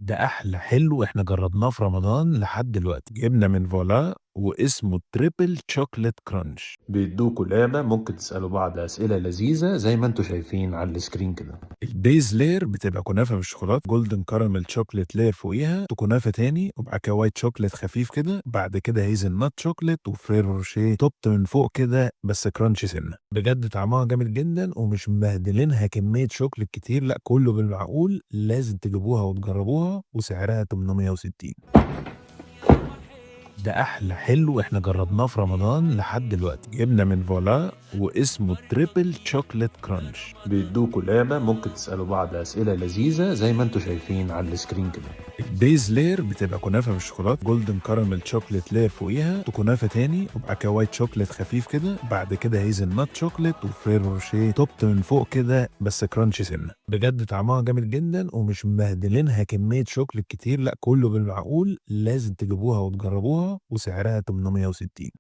ده أحلى حلو إحنا جربناه في رمضان لحد دلوقتي، جبنة من فولا واسمه triple chocolate crunch. بيدوكوا لعبة ممكن تسألوا بعض أسئلة لذيذة زي ما انتوا شايفين على ال screen كده. ال base layer بتبقى كنافة بالشوكولاتة، golden caramel chocolate layer فوقيها، كنافة تاني، وبعد كده white chocolate خفيف كده، بعد كده hazelnut chocolate و Ferrero Rocher topped من فوق كده بس crunchy سنة. بجد طعمها جامد جدا ومش مبهدلينها كمية شوكليت كتير، لا كله بالمعقول. لازم تجيبوها وتجربوها وسعرها 860. ده احلى حلو احنا جربناه في رمضان لحد دلوقتي، جبنه من فولا واسمه triple chocolate crunch. بيدوكوا لعبه ممكن تسالوا بعض اسئلة لذيذة زي ما انتوا شايفين على ال screen كده. ال base layer بتبقى كنافه بالشوكولاته، golden caramel chocolate layer فوقيها، كنافه تاني، وبعد كده white chocolate خفيف كده، بعد كده hazelnut chocolate و Ferrero Rocher topped من فوق كده بس crunchy سنه. بجد طعمها جامد جدا ومش مبهدلينها كمية شوكليت كتير، لا كله بالمعقول. لازم تجيبوها وتجربوها وسعرها 860.